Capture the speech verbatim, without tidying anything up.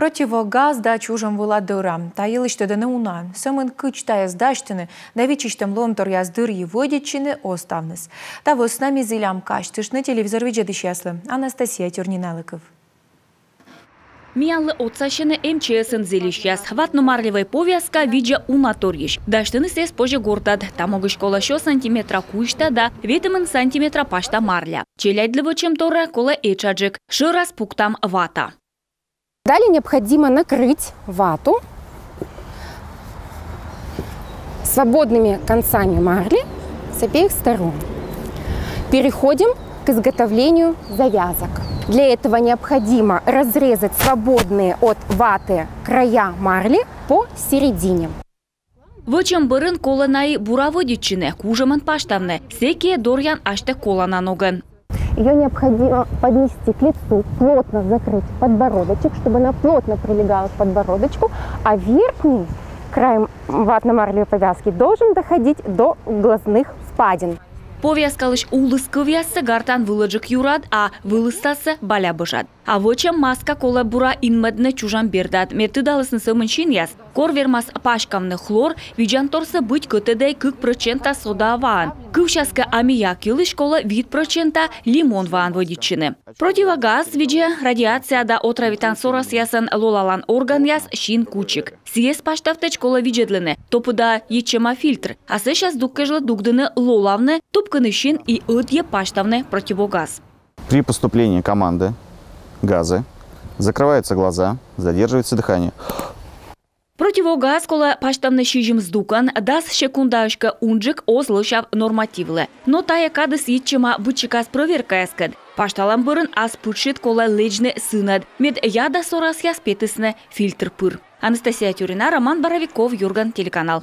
Противогаз да чужӧм вылӧ дӧра — та йылысь тӧдӧны унаӧн. Сӧмын кыдз тайӧс дасьтыны да виччысьтӧм лоӧмторъяс дырйи вӧдитчыны — оз ставныс. Та вӧсна ми зілям казьтыштны телевизор видзӧдысьяслы. Анастасия Тюрнина-Лыков. Миянлы отсасьӧны эм че эсын зільысьяс. Ватно-марлевӧй повязка видзӧ унаторйысь. Дасьтыны сійӧс позьӧ гортад. Та могысь колӧ сё сантиметра кузьта да ветымын сантиметра пасьта марля. Челядьлы вӧчӧмторйӧ колӧ этшаджык. Шӧрас пуктам вата. Далее необходимо накрыть вату свободными концами марли с обеих сторон. Переходим к изготовлению завязок. Для этого необходимо разрезать свободные от ваты края марли посередине. Вӧчӧм бӧрын колӧ на и бура вӧдитчыны, кужӧмӧн пасьтавны. Сэки доръян асьтӧ колана ногӧн. Ее необходимо поднести к лицу, плотно закрыть подбородочек, чтобы она плотно прилегала к подбородочку, а верхний край ватно-марлевой повязки должен доходить до глазных впадин. Повязкалысь улыс кывъяссӧ гартан вылӧджык юрад, а вылыстассӧ балябӧжад. А вӧчӧм маска колӧ бура инмӧдны чужан бердад, мед тыдалісны сӧмын синъяс. Кор вермас паськавны хлор, видзанторсӧ быть кӧтӧдӧй кык прӧчента сода ваӧн. Кывсяскӧ аммиак йылысь колӧ вит прӧчента лимон ваӧн вӧдитчыны. Противогаз видзӧ радиация да отравитан сорасъясӧн лолалан органъяс син кучик. Сійӧс пасьтавтӧдз колӧ видзӧдлыны, топыда йитчӧма фильтр. А сэсся здук кежлӧ дугдыны лолавны, тупкыны син и ӧдйӧ пасьтавны противогаз. При поступлении команды газы закрываются глаза, задерживается дыхание. Противогаз колӧ пасьтавны сизим здукӧн, дас секундаысь кӧ унджык, оз лӧсяв нормативлы. Но тайӧ кадыс йитчӧма быдсикас прӧверкаяскӧд. Пасьталӧм бӧрын ас пытшыд колӧ лэдзны сынӧд, мед яда сорасъяс петісны фильтр пыр. Анастасия Тюрина, Роман Боровиков, «Юрган» телеканал.